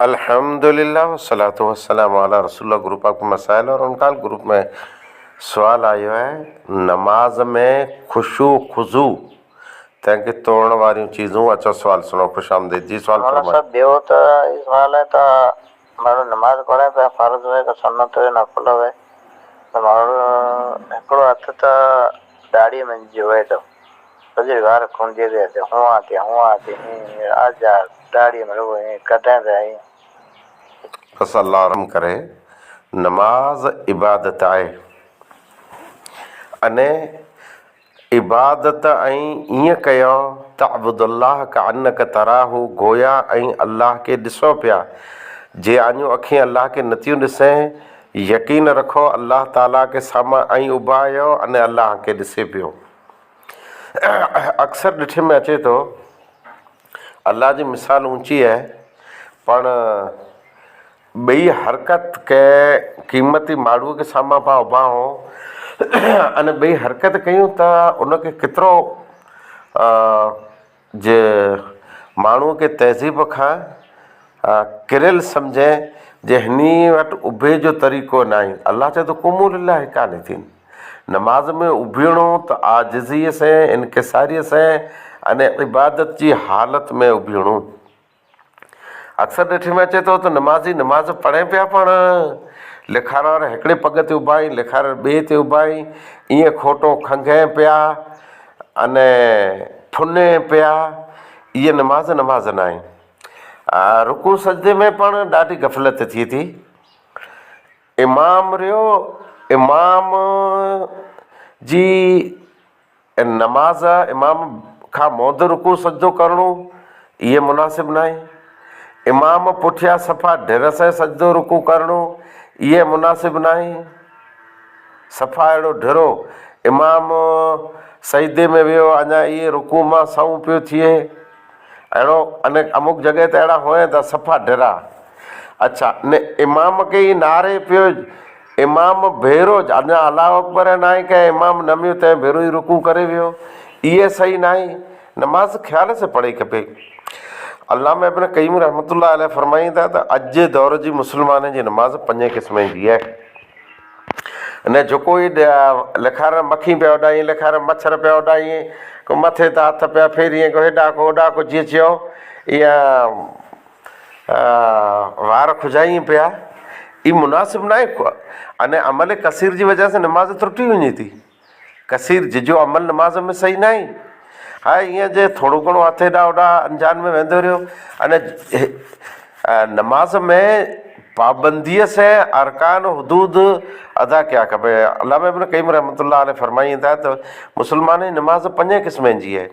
الحمد لله والصلوة والسلام علي رسول الله گروپ آپ مسائل اور انڪال گروپ ۾ سوال آيو آهي نماز ۾ خشوع خضوع تنهن کي توڙڻ واريون چيزون اچو سوال سڻو خوش آمديد جي سوال مولانا فرمايو. صاحب ٻيو ته هي سوال آهي ته ماڻهو نماز پڙهي پيا فرض هئي ڪا سنت هئي نفل هئي ته ماڻهو هڪڙو هٿ ته ڏاڙهي ۾ جوئي ٿو سڄي وار کنجي ٿي اچي هونئان ٿي هونئان ٿي هين آجا ڏاڙهي ۾ رڳو هين ڪڍين پيا هين. بس الله رحم ڪري نماز عبادت آهي اني عبادت ۽ ائين ڪيو تعبد الله ڪانڪ تراه گويا ۽ الله کي ڏسو پيا جي آڃون اکين الله کي نٿيون ڏسين يقين رکو الله تعالي کي سامهون ۽ اڀا آهيو اني الله کي ڏسي پيو. اڪثر ڏٺي ۾ اچي ٿو الله جي مثال اونچي آهي پڻ ٻئي حرڪت ڪنهن قيمتي ماڻهوء کي سامهون پا اڀا هون اني ٻئي حرڪت ڪيون ته ان کي ڪيترو جي ماڻهوء کي تهذيب کان ڪريل سمجهين جي هني وٽ اڀي جو طريقو ناهي. الله چئي ٿو قوموا لله قانتين. نماز ۾ اڀيڻو ته عاجزيء سين، انڪساريء سين ۽ عبادت جي حالت ۾ اڀيڻو. اڪثر ڏٺي ۾ اچي ٿو ته نمازي نماز پڙهين پيا پڻ لکارار هڪڙي پڳ تي اڀا آهين لکارار ٻئي تي اڀا آهين ائين کوٽو کنگهين پيا اني ڦنين پيا اهي نماز نماز ناهي رڪوع سجدي ۾ پڻ ڏاڍي غفلت ٿئي ٿي امام رهيو امام جي نماز امام کان مود رڪوع سجدو ڪرڻو اهي مناسب ناهي. امام پٺيان صفا ڍر سين سجدو رڪوع ڪرڻو اهي مناسب ناهي. صفا اهڙو ڍرو امام سجدي ۾ ويو اڃا اهي رڪوع مان سنئون پيو ٿئي اهڙو اني امڪ جڳهه تي اهڙا هئين ته صفا ڍرا اڇا ني امام کي ئي ناري پيو امام ڀيرو اڃا الله اڪبر ناهي ڪئي امام نميو تنهن ڀيرو ئي رڪوع ڪري ويو اهي صحيح ناهي نماز خيال سان پڙهي کپي علامه ابن قيم رحمة الله عليه فرمائين ٿا ته اڄ جي دور جي مسلمانن جي نماز پنجين قسمن جي آهي نه جيڪو ئي لکارڻ مکي پيا اڏائين لکارڻ مڇر پيا اڏائين ڪو مٿي تان هٿ پيا ڦيرين ڪو هيڏانهن ڪو هوڏانهن ڪو جيئن چيو اها وار کجائين پيا اي مناسب ناهي اني عمل ڪثير جي وجه سان نماز ترٽي وڃي ٿي ڪثير ججو عمل نماز ۾ صحيح ناهي ها ائين جي ٿورو گهڻو هٿ هيڏا هوڏا انجان ۾ ويندو رهيو اني نماز ۾ پابنديء سين ارڪان حدود ادا ڪيا کپي علامه ابن قيم رحمة الله عليه فرمائين ٿا ته مسلمان جي نماز پنجين قسمن جي آهي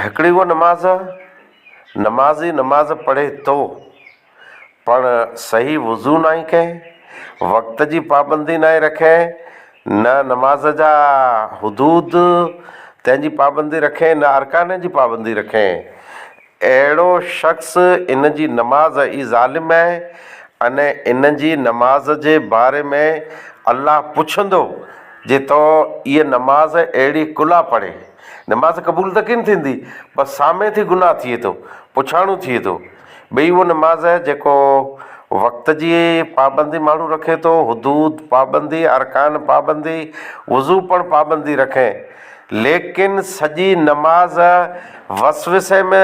هڪڙي هوء نماز، نمازي نماز پڙهي ٿو پر صحيح وضو ناهي ڪئين، وقت جي پابندي ناهي رکين، نه نماز جا حدود تنهن جي پابندي رکين نه ارڪان جي پابندي رکين. اهڙو شخص ان جي نماز ئي ظالم آهي ۽ ان جي نماز جي باري ۾ الله پڇندو جي تو ايء نماز اهڙي ڪلا پڙهي. نماز قبول ته ڪين ٿيندي پر سامهين ٿي گناهه ٿئي ٿو، پڇاڻو ٿئي ٿو. ٻئي اهو نماز آهي جيڪو وقت جي پابندي ماڻهو رکي ٿو، حدود پابندي، ارڪان پابندي، وضو پڻ پابندي رکين ليڪن سڄي نماز وسوسي ۾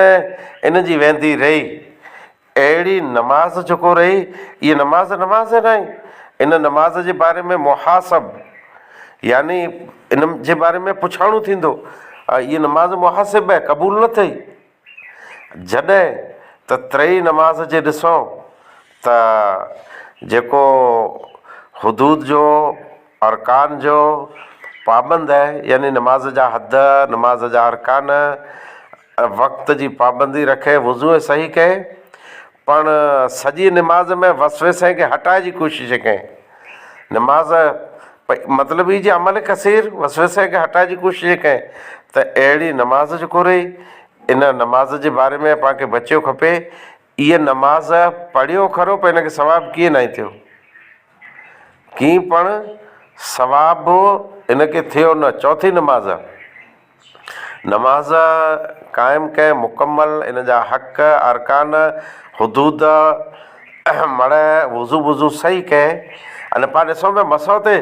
ان جي ويندي رهي. اهڙي نماز جيڪو رهي، اها نماز نماز ناهي. ان نماز جي باري ۾ محاسب يعني ان جي باري ۾ پڇاڻو ٿيندو. اها نماز محاسب آهي، قبول نه ٿئي. جڏهن ته ٽئي نماز جي ڏسون ته جيڪو حدود جو ارڪان جو پابند آهي يعني نماز جا حد، نماز جا ارڪان، وقت جي پابندي رکي وضوء صحيح ڪئي پڻ سڄي نماز ۾ وسوسي کي هٽائي جي ڪوشش ڪئي نماز مطلب هي جي عمل ڪثير وسوسي کي هٽائي جي ڪوشش ڪئي ته اهڙي نماز جيڪو رهي ان نماز جي باري ۾ پاڻ کي بچيو کپي اها نماز پڙهيو کرو پر ان کي ثواب ڪيئن ناهي ٿيو ڪيئن پڻ ثواب ان کي ٿيو نه چوٿين نماز. نماز قائم ڪئي مڪمل ان جا حق ارڪان حدود مڙهه وضو وضو صحيح ڪئي ان پاڻ ڏسون پيا مسو تي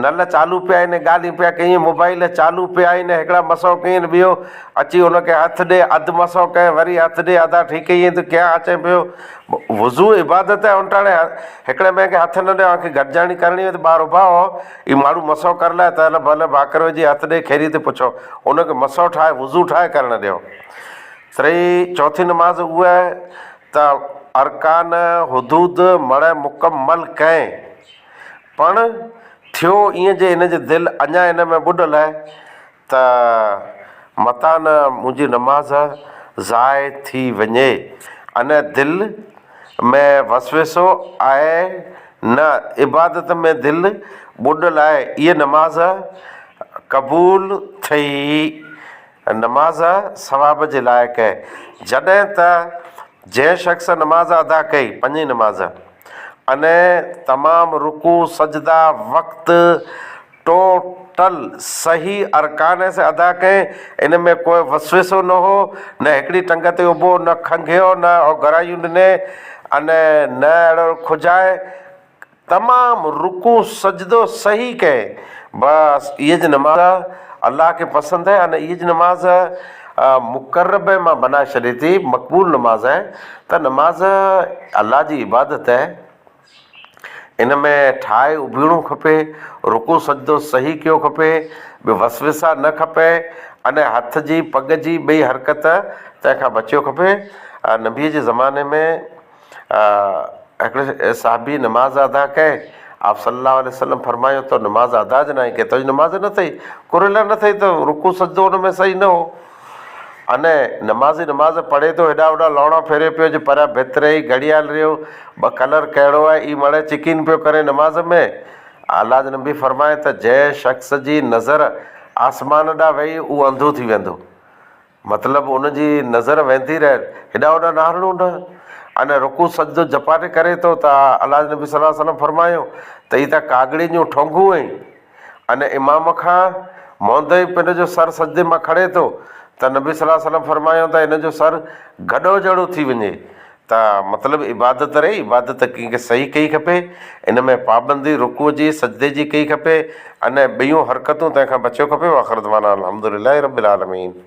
نل چالو پيا آهن ڳالهيون پيا ڪيئن موبائل چالو پيا آهن هڪڙا مسو ڪيئن ٻيو اچي ان کي هٿ ڏي اڌ مسو ڪئي وري هٿ ڏي ادا ٺيڪ ڪئي ته ڪيا اچي پيو وضو عبادت آهي ان ٽاڻي هڪڙي ٻئي کي هٿ نه ڏيو کي گڏجاڻي ڪرڻي هئي ته ٻار اڀا هو هي ماڻهو مسو ڪر لاء ته هل ڀل ڀاڪر وجهي هٿ ڏي خيريت پڇو ان کي مسو ٺاهي وضو ٺاهي ڪرڻ ڏيو. ٽي چوٿين نماز اها ته ارڪان حدود مڙهه مڪمل ڪئين پڻ ٿيو ائين جي هن جي دل اڃا ان ۾ ٻڏل آهي ته متان نه منهنجي نماز ضايع ٿي وڃي. ان دل ۾ وسوسو آهي نه عبادت ۾ دل ٻڏل آهي اها نماز قبول ٿئي. نماز ثواب جي لائق آهي. جڏهن ته جنهن شخص نماز ادا ڪئي، پنجين نماز، ان تمام رڪوع، سجدا، وقت، ٽوٽل صحيح ارڪان سين ادا ڪئين، ان ۾ ڪوئي وسوسو نه هو، نه هڪڙي ٽنگ تي اڀو، نه کنگهيو، نه اوگهرايون ڏني، ۽ نه اهڙو کجائي، تمام رڪوع سجدو صحيح ڪئين، بس اهي جي نماز الله کي پسند آهي ۽ اهي جي نماز مقرب مان بنائي ڇڏي ٿي، مقبول نماز آهي ته نماز الله جي عبادت آهي. ان ۾ ٺاهي اڀيڻو کپي، رڪوع سجدو صحيح ڪيو کپي، ٻيو وسوسا نه کپي اني هٿ جي پڳ جي ٻئي حرڪت تنهن کان بچيو کپي. نبي جي زماني ۾ هڪڙي صحابي نماز ادا ڪئي، آپ صلي الله عليه وسلم فرمايو تو نماز ادا ج ناهي ڪئي، تنهنجي نماز نه ٿئي، ڪريلا نه ٿئي ته رڪوع سجدو ان ۾ صحيح نه هو. اني نمازي نماز پڙهي ٿو هيڏا هوڏا لوڻا ڦيري پيو جي پريان ڀت رهي گهڙيال رهيو ٻه ڪلر ڪهڙو آهي اي مڙهي چڪين پيو ڪري نماز ۾ الله جي نبي فرمائي ته جنهن شخص جي نظر آسمان ڏانهن وئي اهو انڌو ٿي ويندو مطلب ان جي نظر ويندي رهي هيڏا هوڏا نهارڻو نه اني رڪوع سجدو جپاٽي ڪري ٿو ته الله جي نبي صلي الله عليه وسلم فرمايو ته هي ته ڪاڳڙين جون ٺونگون آهن ان امام کان موندئي پن جو سر سجدي مان کڻي ٿو ته نبي صلي الله عليه وسلم فرمايو ته هن جو سر گڏهه جهڙو ٿي وڃي ته مطلب عبادت رهي عبادت ڪنهن کي صحيح ڪئي کپي ان ۾ پابندي رڪوع جي سجدي جي ڪئي کپي ان ٻيون حرڪتون تنهن کان بچيو کپي واخر دعوانا الحمدلله رب العالمين.